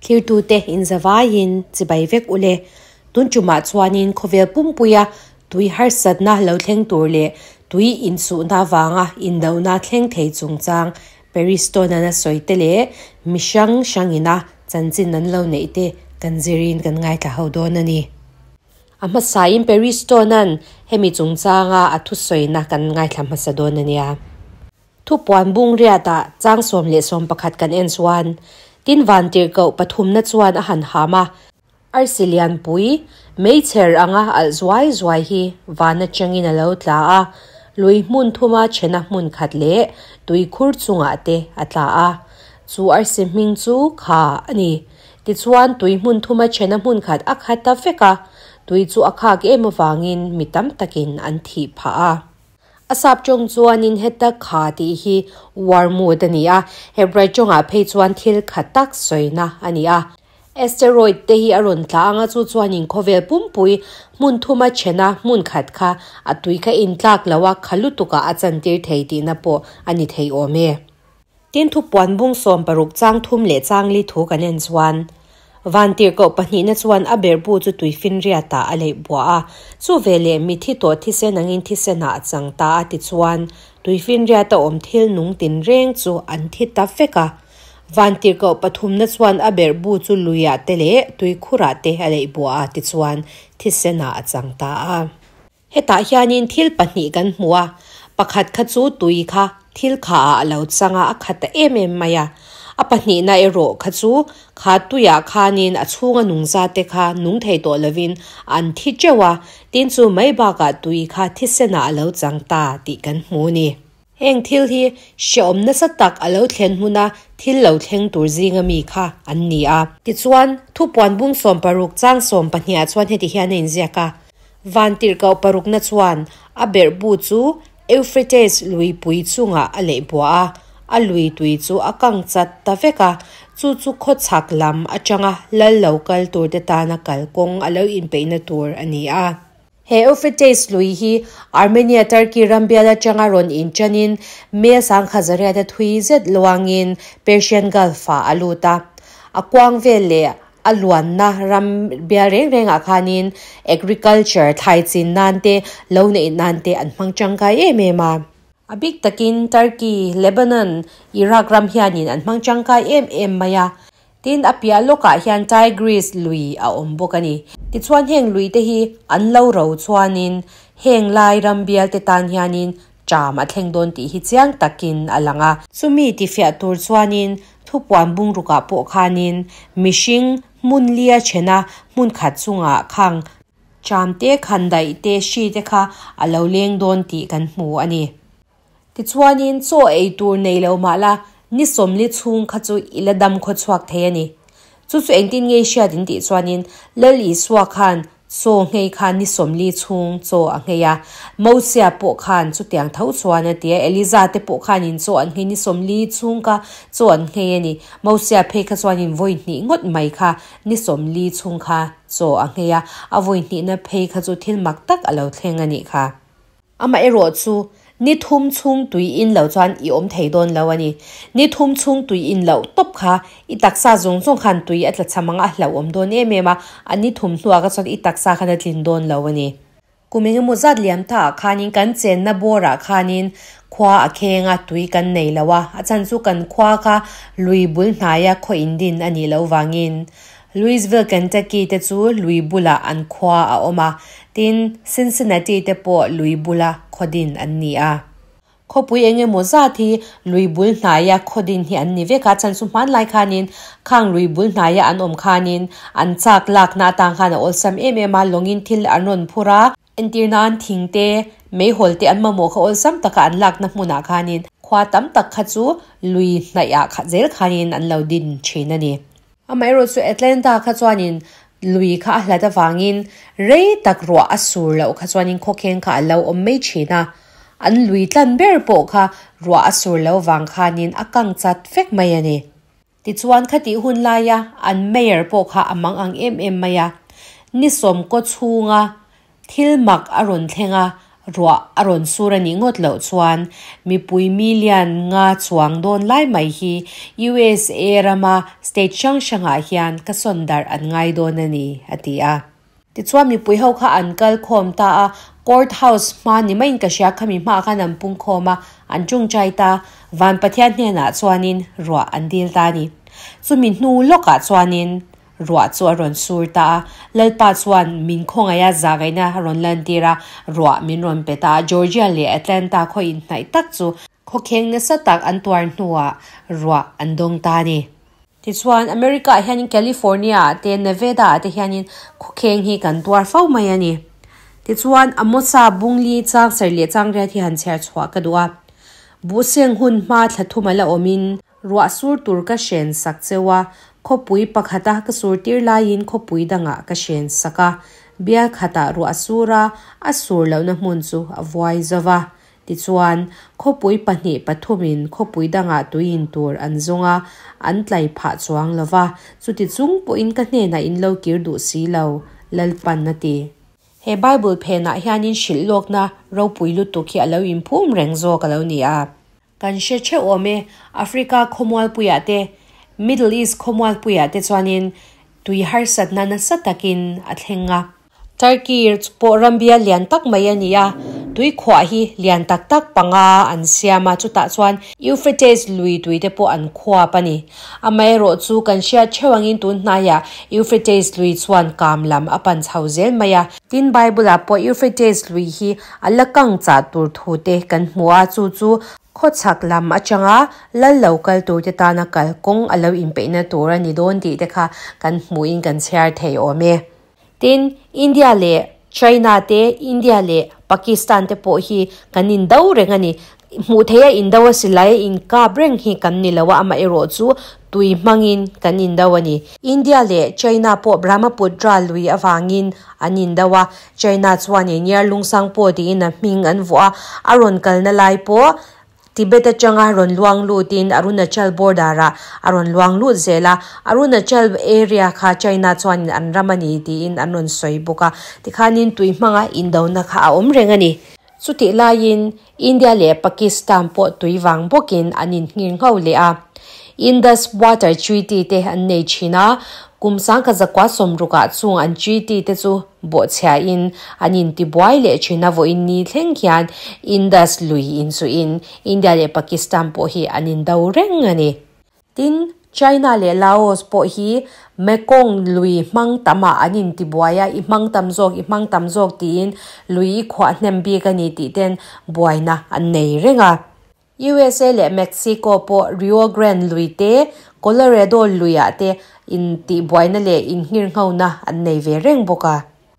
Thirtute inzavaiin chibai vek ule. Tun tumah chuanin khawvel pumpuia tui harsatna lo thleng tur leh tui insuhna vanga indona thleng thei chungchang Peristone-an a sawi te leh mi hrang hrangina chanchin an lo neih te kan zirin kan ngaithla ho dawn a ni. A hmasain Peristone-an hemi chungchanga a thusawina kan ngaithla hmasa dawn a nia. Thupuan bung riatah chang 11 kan en chuan tin vantirhkoh pathumna chuan a han ham a. Arsi lianpui, meichher anga alh zuai zuai hi van atangin a lo tla a, lui hmun thuma chhena hmun khat leh tuikhur chungah te a tla a. Chu arsi hming chu kha a ni. Tichuan tui hmun thuma chhena hmun khat a khat ta vek a, tui chu a khak em avangin mi tam takin an thih phah a. A sap tawng chuanin heta kha tih hi wormwood a ni a, Hebrai tawngah phei chuan thil kha tak sawina a ni a. Asteroid te hi a rawn tla ang a, chu chuanin khawvel pumpui hmun thuma chhena hmun khat kha a tui kha intlak lo a, kha lutukah a chantir thei tihna pawh a ni thei awm e. Tin thupuan bung 60 chang 3 leh chang 4 thu kan en chuan Vantirhkoh pahnihna chuan a berhbu chu tuifinriatah a leih buah a, chu veleh mithi tawh thisen angin thisenah a chang ta a tichuan tuifinriata awm thil nung tinreng chu an thi ta vek a. Vantirhkoh pathumna chuan a berhbu chu luiah te leh tuikhurah te a leih buah a tichuan thisenah a chang ta a. Hetah hianin thil pahnih kan hmu a, pakhat kha chu tui kha thil khaah a lo chang a, a khat ta em em mai a. A pahnihna erawh kha chu kha tuiah khanin a chhunga nungza te kha nung thei tawh lovin an thi teuh a, tin chu mai bakah tui kha thisenah a lo chang ta tih kan hmu a ni. Heng thil hi hrehawm nasa tak a lo thlen hmuna thil lo thleng tur zinga mi kha an ni a. Tichuan, thupuan bung 60 chang 12 ah chuan heti hian a inziak a, Vantirhkoh parukna chuan a berhbu chu Euphrates luipui chungah a leih buah a, a lui tui chu a kang chat ta vek a, chu chu khawchhak lam atanga lal lo kal turte tana kalkawng a lo inpeihna tur a ni a. He Euphrates lui hi Armenia Turkey ram bial atanga rawn inṭanin Mel sangkhazariata thui zet luangin Persian Gulf-ah a lut a. A kuang vel leh a luanna ram bial reng rengah khanin agriculture, thlai chin nan te, lo neih nan te an hmang tangkai em em a. A bik takin Turkey, Lebanon, Iraq ram hianin an hmang tangkai em em mai a. Tin, a piah lawkah hian Tigris lui a awm bawk a ni. Tichuan heng lui te hi an lo ro chuanin heng lai ram bial te tan hianin ṭam a thleng dawn tih hi chiang takin a lang a. Chumi tifiah tur chuanin thupuan bungrukah pawh khanin mihring hmun lia ṭhena hmun khat chungah khang ṭam te, khandaih te, hri te kha a lo leng dawn tih kan hmu a ni. Tichuanin chaw ei tur nei lo mah la, ni 40 chhung kha chu i la dam khaw chhuak thei a ni. Chu chu engtin nge i hriat in tih chuanin Lal Isua khan chaw nghei khan ni 40 chhung chaw a nghei a. Mosia pawh khan chutiang tho chuan a ti a, Eliza te pawh khanin chaw an nghei ni 40 chhung kha chaw an nghei a ni. Mosia phei kha chuanin vawi hnih ngawt mai kha ni 40 chhung kha chaw a nghei a, a vawi hnihna phei kha chu thil mak tak a lo thleng a nih kha. Amaherawh chu, ni thum chhung tui in lo chuan i awm thei dawn lo a ni. Ni thum chhung tui in loh tawp kha i taksa zawng zawng khan tui a tla cham ang a hlauhawm dawn em em a, a ni thum hnuah kha chuan i taksa khan a tlin dawn lo a ni. Kum engemaw zat liam ta ah khanin kan chenna bawrah khanin khua a kheng a, tui kan nei lo a, a chhan chu kan khua kha lui bul hnaia khaw indin a nih loh vangin. Louisville, Kentucky te chu lui bulah an khua a awm a, tin, Cincinnati te pawh lui bula khaw din an ni a. Khawpui eng emaw zat hi lui bul hnaia khaw din hi an ni vek a, chhan chu hmanlai khanin khang lui bul hnaia an awm khanin an chak lakna atang khan a awlsam em em a, lawngin thil an rawn phur a, entir nan thing te, meihawl te an mamawh kha awlsam taka an lakna hmunah khanin khua tam tak kha chu lui hnaihah kha zel khanin an lo din thin a ni. Amaherawh chu Atlanta kha chuanin lui kha a hlat avangin rei tak ruah a sur loh kha chuanin khawkheng kha a lo awm mai thin a, an lui tlan ber pawh kha ruah a sur loh vang khanin a kang chat vek mai a ni. Tichuan khatih hun laia an mayor pawh kha a mang ang em em mai a, ni 10 kaw chhunga thil mak a rawn thleng a, Ruah a rawn sur a nih ngawt loh chuan mipui million nga chuang dawn lai mai hi USA rama state hrang hrangah hian ka sawn darh an ngai dawn a ni, a ti a. Tichuan mipui ho kha an kal khawm ta a, court house hma ni maiin ka hria khami hmaah khan an pung khawm a, an tawngtai ta, Van Pathian hnenah chuanin ruah an dil ta a ni. Chumi hnu lawkah chuanin ruah chu a rawn sur ta a, Lalpa chuan min khawngaih a zahgaihna a rawn lantir a, ruah min rawn pe ta a, Georgia leh Atlanta khaw inhnaih tak chu khawkheng nasa tak an tuar hnuah ruah an dawng ta a ni. Tichuan, America ah hianin California ah te, Nevada ah te hianin khawkheng hi kan tuar fo mai a ni. Tichuan, Amosa bungli chang ser leh chang riat hi han chhiar chhuah ka duh a. Buhseng hun hma thla thum a la awmin ruah sur tur ka hren sak cheu a, khawpui pakhata ka sur tir laiin khawpui dangah ka hren sak a. Bial khatah ruah sur a, a sur lohna hmun chu a vuai zo va. Tichuan, khawpui pahnih pathumin khawpui dangah tui in tur an zawng a, an tlai phah chuang lo va, chuti chung pawhin ka hnenah in lo kir duh si lo, Lalpan a ti. He Bible phenah hianin hrilh lawkna ropui lutuk hi a lo inphum reng zawk a lo ni a. Kan hre theuh awm e, Africa khawmualpuiah te, Middle East khawmualpuiah te chuanin tui harsatna nasa takin a thleng a. Turkey pawh rambia lian tak mai a ni a, tuikhuah hi lian tak tak panga an siam a, chutah chuan Euphrates lui tui te pawh an khuap a ni. Amaherawh chu kan hriat theuh angin tun hnaiah Euphrates lui chuan kam lam a pan chho zel mai a. Tin, Bible-ah pawh Euphrates lui hi a la kang chah tur thu te kan hmu a, chu chu khawchhak lam atanga lal lo kal tur te tana kalkawng a lo inpeihna tur a ni dawn tih te kha kan hmuhin kan chhiar thei awm e. Tin, India leh China te, India leh Pakistan te pawh hi kan indo reng a ni. Hmuh theih a indo a silai a inkap reng hi kan ni lo a, amaherawh chu tui hmangin kan indo a ni. India leh China pawh Brahmaputra lui avangin an indo a, China chuanin Yarlungsang pawh tiin a hming an vuah a, a rawn kalna lai pawh Tibet atanga rawn luang lutin Arunachal border-ah a rawn luang lut zel a, Arunachal area kha China chuanin an ram a ni tiin an rawn sawi bawk a, tikhanin tui hmanga indona kha a awm reng a ni. Chutih laiin India leh Pakistan pawh tui vang bawkin an inhngir ngho leh a, Indus Water Treaty te an nei thin a, kum sangkhat zakua sawmrukah chung an treaty te chu Bawhchhiain an intibuai leh thin a, vawiin ni thleng hian Indus lui inchuhin India leh Pakistan pawh hi an indo reng a ni. Tin, China leh Laos pawh hi Mekong lui hmang tamah an intibuai a, i hmang tam zawk, i hmang tam zawk tiin lui i khuah hnem bik a ni tih ten buaina an nei reng a. USA leh Mexico pawh Rio Grande lui te, Colorado luiah te intihbuaina leh inngirnghona an nei ve reng bawk a.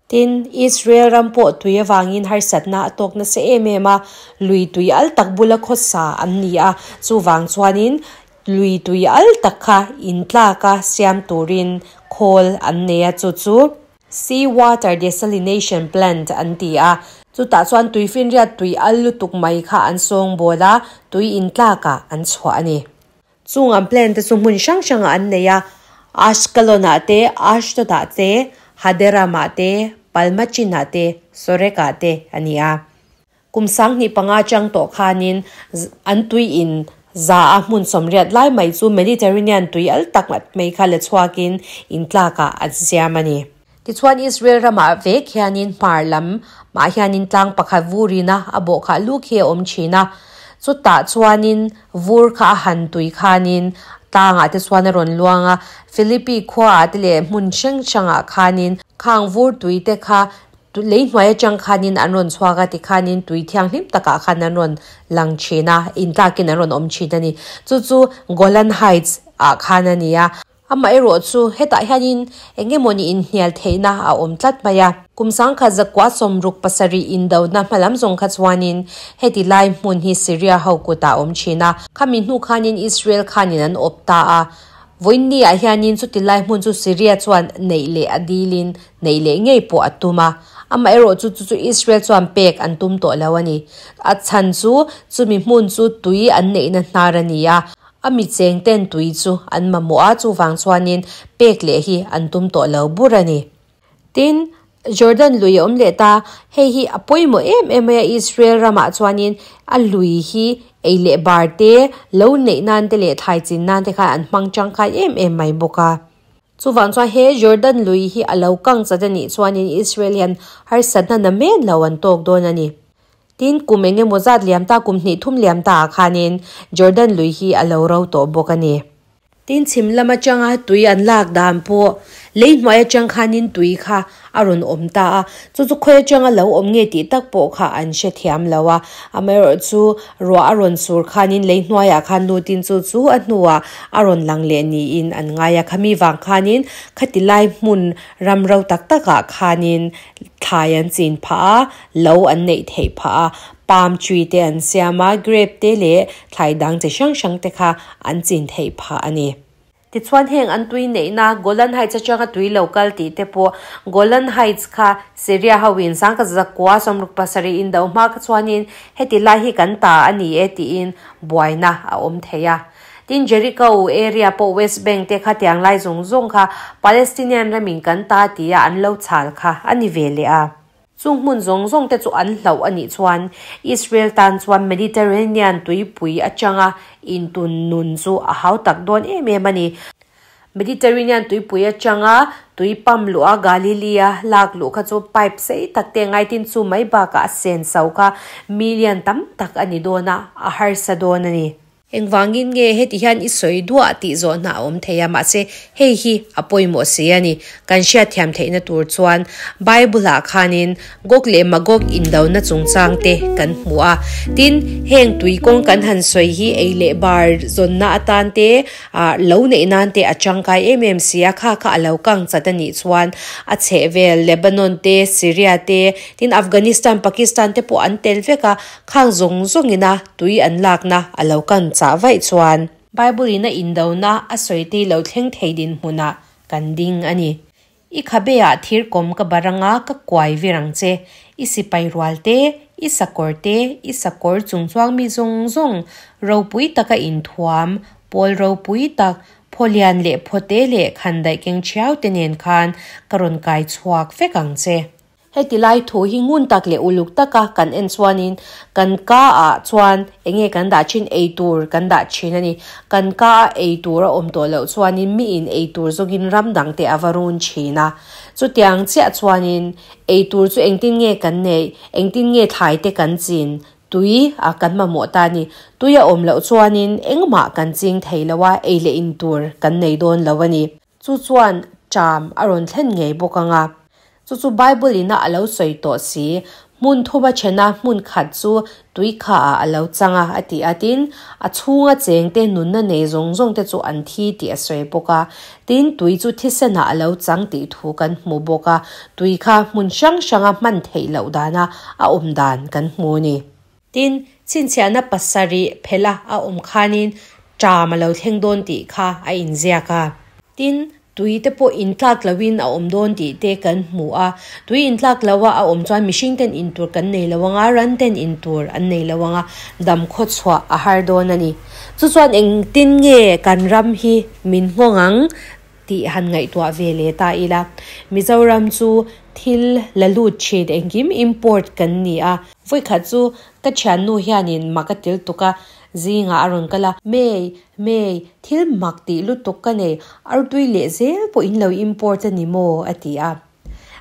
Tin, Israel ram pawh tui avangin harsatna a tawk nasa em em a, lui tui al tak bula khawsa an ni a, chuvang chuanin lui tui al tak kha intlaka siam turin khawl an nei a, chu chu Sea water desalination plant an ti a, chutah chuan tuifinriat tui al lutuk mai kha an sawngbawl a, tui intlakah an chhuah a ni. Chung an plant te chu hmun hrang hrangah an nei a, Ashkelon-ah te, Ashdod-ah te, Haderam-ah te, Palmachin-ah te, Sorek-ah te a ni a. Kum sanghnih panga chang tawh khanin an tui in za a hmun sawmriat lai mai chu Mediterranean tui al tak mai kha la chhuakin in tlakah an siam a ni. Tichuan Israel ramah vek hianin hmar lam mah hianin tlang pakhat vurina a bawh khah luk hi a awm thin a, chutah chuanin vur kha a han tui khanin tlangah te chuan a rawn luang a, Philippi khuaah te leh hmun hrang hrangah khanin khang vur tui te kha Lei hnuai atang khanin an rawn chhuak a, tikhanin tui thianghlim takah khan an rawn lang thin a, intlakin an rawn awm thin a ni. Chu chu Golan Heights ah khan a ni a. Amaherawh chu hetah hianin eng emawni inhnial theihna a awm tlat mai a. Kum sangkhat zakua sawmruk pasarih indona hmalam zawng kha chuanin heti lai hmun hi Syria ho kutah a awm thin a. Khami hnu khanin Israel khanin an awp ta a. Vawiinni ah hianin chuti lai hmun chu Syria chuan neih leh a dilin neih leh ngei pawh a tum a, amaherawh chu chu chu Israel chuan pek an tum tawh lo a ni. A chhan chu chumi hmun chu tui an neihna hnar a ni a, a mi cheng ten tui chu an mamawh a, chuvang chuanin pek leh hi an tum tawh lo bur a ni. Tin, Jordan lui a awm leh ta, hei hi a pawimawh em em mai a Israel ramah chuanin a lui hi ei leh bar te lo neih nan te leh thlai chin nan te khan an hmang tangkai em em mai bawk a. Chuvang chuan he Jordan lui hi a lo kang chat a nih chuanin Israel hian harsatna na men lo an tawk dawn a ni. Tin, kum eng emaw zat liam ta, kum hnih thum liam ta ah khanin Jordan lui hi a lo ro tawh bawk a ni. Tin, chhim lam atanga tui an lak dan pawh lei hnuai atang khanin tui kha a rawn awm ta a, chu chu khawi atanga lo awm nge tih tak pawh kha an hre thiam lo a. Amaherawhchu ruah a rawn sur khanin lei hnuaiah khan lutin chu chu a hnuah a rawn lang leh niin an ngai a. Khami vang khanin khati lai hmun ram ro tak takah khanin thlai an chin phah a, lo an neih theih phah a, palm tree te an siam a, grape te leh thlai dang chi hrang hrang te kha an chin theih phah a ni. Tichuan heng an tui neihna Golan Heights atanga tui lo kal tih te pawh Golan Heights kha Syria ho in sangka zakua 67 in do hma kha chuanin heti lai hi kan ta a ni e tiin buaina a awm thei a. Tin Jericho area pawh West Bank te kha tiang lai zawng zawng kha Palestinian ramin kan ta tia an lo chhal kha a ni ve leh a. Chung hmun zawng zawng te chu an hlauh a nih chuan Israel tan chuan Mediterranean tuipui atanga intun nun chu a hau tak dawn em em a ni. Mediterranean tuipui atanga tui pump luh a Galilea lak luh kha chu pipe sei tak te ngaitin chu mai bakah a sen so kha million tam tak a ni dawn a, a harsa dawn a ni. Engvangin nge heti hian i sawi duah tih zawhna a awm thei a, mahse hei hi a pawimawh si a ni. Kan hriatthiam theihna tur chuan Bible-ah khanin Gog leh Magog indona chungchang te kan hmu a. Tin, heng tui kawng kan han sawi hi ei leh bar zawnna atan te, lo neih nan te a tangkai em em si a, kha kha a lo kang chat a nih chuan a chhehvel Lebanon te, Syria te, tin Afghanistan, Pakistan te pawh an tel vek a, Khang zawng zawngina tui an lakna a lo kan chah vaih chuan. Bible-in a indona a sawi te lo thleng thei dinhmunah kan ding a ni. I khabeah thir kawm ka bar anga ka kuai vir ang che. I sipai rual te, i sakawr te, i sakawr chungchuang mi zawng zawng ropui taka inthuam, pawl ropui tak, phawlian leh phawte leh khandaih keng thiau te nen khan ka rawn kai chhuak vek ang che. Heti lai thu hi ngun tak leh uluk taka kan en chuanin kan ka ah chuan enge kan dah thin ei tur kan dah thin a ni. Kan ka a ei tur a awm tawh loh chuanin miin ei tur zawngin ram dang te a va run thin a. Chutiang chiah chuanin ei tur chu engtin nge kan neih, engtin nge thlai te kan chin, tui a kan mamawh ta a ni. Tui a awm loh chuanin engmah kan ching thei lo a, ei leh in tur kan nei dawn lo a ni. Chu chuan ṭam a rawn thlen ngei bawk ang a. Chu chu Bible ina a lo sawi tawh si, hmun thuma ṭhena hmun khat chu tui khaah a lo chang a, a ti a. Tin, a chhunga chengte nunna nei zawng zawngte chu an thi tih a sawi bawk a. Tin, tui chu thisenah a lo chang tih thu kan hmu bawk a. Tui kha hmun hrang hranga hman theih loh dana a awm dan kan hmu a ni. Tin, chhinchhiahna pasarih phela a awm khanin ṭam a lo thleng dawn tih kha a inziak a. Tin, tui te pawh intlak loin a awm dawn tih te kan hmu a. Tui intlak loa a awm chuan mihring ten intur kan nei lo ang a, ran ten intur an nei lo ang a, dam khawchhuah a har dawn a ni. Chu chuan engtin nge kan ram hi min nghawng ang tih han ngaihtuah ve leh ta ila. Mizoram chu thil la lut thin engkim import kan ni a. Vawikhat chu ka thiannu hianin mak a til tuk a, zingah a rawn kal a, May, May, thil mak tih lutuk ka nei, artui leh zel pawh in lo import a ni maw? a ti a.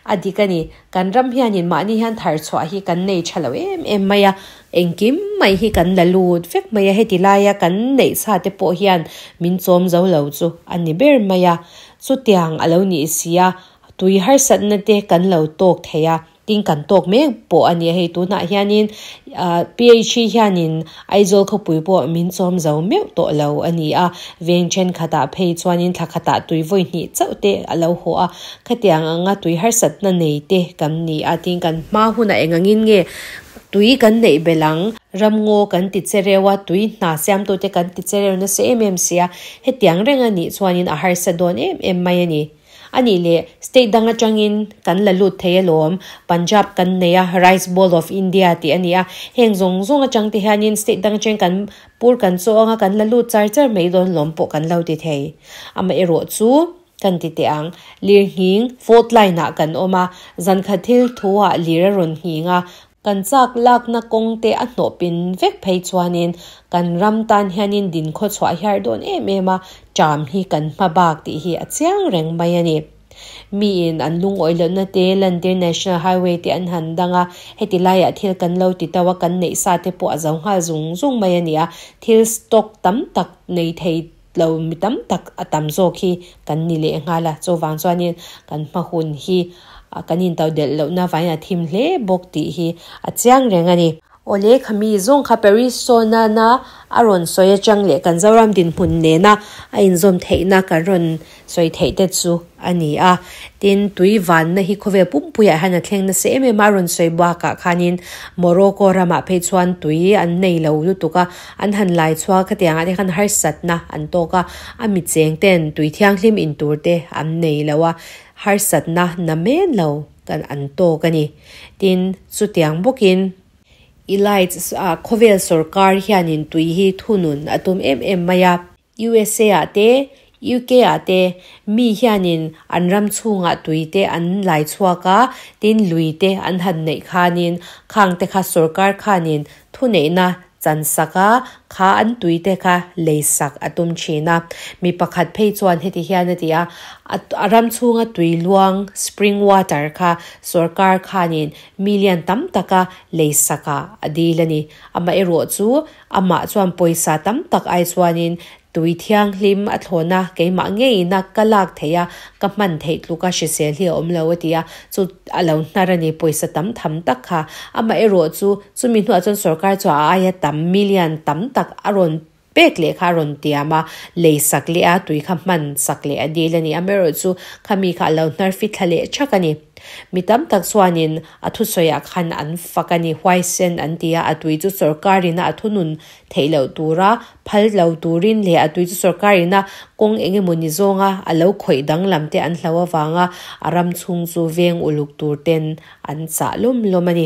A dik a ni, kan ram hianin mahni hian thar chhuah hi kan nei tha lo em em mai a, engkim mai hi kan la lut vek mai a, heti laia kan neih sa te pawh hian min chawm zo lo chu a ni ber mai a, chutiang a lo nih si a, tui harsatna te kan lo tawk thei a. Tin kan tawk mek pawh a ni a, hei tunah hianin PHE hianin Aizawl khawpui pawh min chawm zo meuh tawh lo a ni a, veng thenkhatah phei chuanin thla khatah tui vawi hnih chauh te a lo haw a, khatiang anga tui harsatna nei te kan ni a, tin kan hma hunah eng angin nge tui kan neih belh ang, ramngaw kan ti che reuh a, tui hna siamtute kan ti che reuh nasa em em si a, hetiang reng a nih chuanin a harsa dawn em em mai a ni. A nih leh, state dang atangin kan la lut thei alawm, Punjab kan nei a, Rice Bowl of India tih a ni a, heng zawng zawng atang te hianin state dang atangin kan pur kan chaw anga kan la lut char char mai dawn lawm pawh kan lo ti thei. Amaherawhchu, Kan ti teh ang. Lirnghing fault line ah kan awm a, zankhat thil thu ah lir a rawn nghing a, kan chak lakna kawng te a hnawh pin vek phei chuanin kan ram tan hianin din khaw chhuah hiar dawn em em a, ṭam hi kan hma bak tih hi a chiang reng mai a ni. Miin an lungawi lohna te lantir National Highway te an han dang a, heti laiah thil kan lo ti to a, kan neih sa te pawh a zo nghal zung zung mai a ni a, thil stock tam tak nei thei lo mi tam tak a tam zawk hi kan ni leh nghal a, chuvang chuanin kan hma hun hi kan intodelh lohna vangin a thim hle bawk tih hi a chiang reng a ni. Awle khami zawng kha Paris sawnana a rawn sawi atang leh kan Zoram dinhmun nena a inzawm theihna kan rawn sawi theih te chu a ni a. Tin, tui vanna hi khawvel pumpuiah hian a thleng nasa em em a, a rawn sawi bakah khanin Morocco ramah phei chuan tui an nei lo lutuk a, an han lai chhuak khatiangah te khan harsatna an tawk a, a micheng ten tui thianghlim in tur te an nei lo a, harsatna na men lo kan an tawk a ni. Tin, chutiang bawkin. Elites ah khawvel sorkar hianin tui hi thunun a tum em em mai a. USA ah te, UK ah te mi hianin an ram chhungah tui te an lai chhuak a, tin lui te an han neih khanin khang te kha sorkar khanin thuneihna chan sak a, kha an tui te kha lei sak a tum thin a. Mi pakhat phei chuan heti hian a ti a, a ram chhunga tui luang, spring water, kha sorkar khanin million tam taka lei sak ah a dil a ni. Amaherawh chu amah chuan pawisa tam tak ai chuanin tui thianghlim a thlawn a, keimah ngeiin a ka lak theih a, ka hman theih tluk a hrisel hi a awm lo a ti a, chu a lo hnar a ni pawisa tam tham tak kha. Amaherawh chu chumi hnuah chuan sorkar chu a aia tam million tam tak a rawn pek leh kha a rawn tiam a, lei sak leh a tui kha hman sak leh a dil a ni. Amaherawh chu khami kha a lo hnar fit thla leh thak a ni. Mi tam tak chuanin a thusawiah khan an fak a ni, huaisen an ti a, a tui chu sorkarin a thunun theih loh tura phal lo turin leh a tui chu sorkarin a kawng eng emaw ni zawnga a lo khawih danglam te an hlo avanga a ram chhung chu veng uluk tur ten an chah lawm lawm a ni.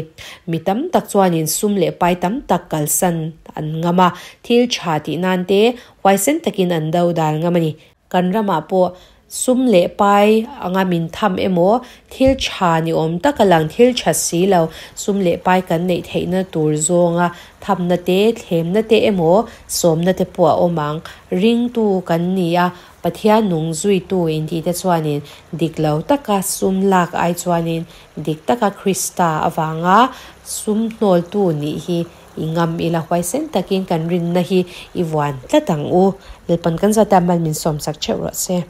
Mi tam tak chuanin sum leh pai tam tak kalsan an ngam a, thil tha tih nan te huaisen takin an do dal ngam a ni. Kan ramah pawh sum leh pai anga min tham emaw, thil tha ni awm taka lang thil tha si lo, sum leh pai kan neih theihna tur zawnga thamna te, thlemna te emaw, sawmna te pawh a awm ang. Ringtu kan ni a, Pathian nung zuitu intih te chuanin dik lo taka sum lak ai chuanin dik taka Krista avanga sum hnawltu nih hi I ngam ila huaisen takin kan rinna hi i vuan tlat ang u. Lalpan kan zata mal min sawmsak theuh rawh se.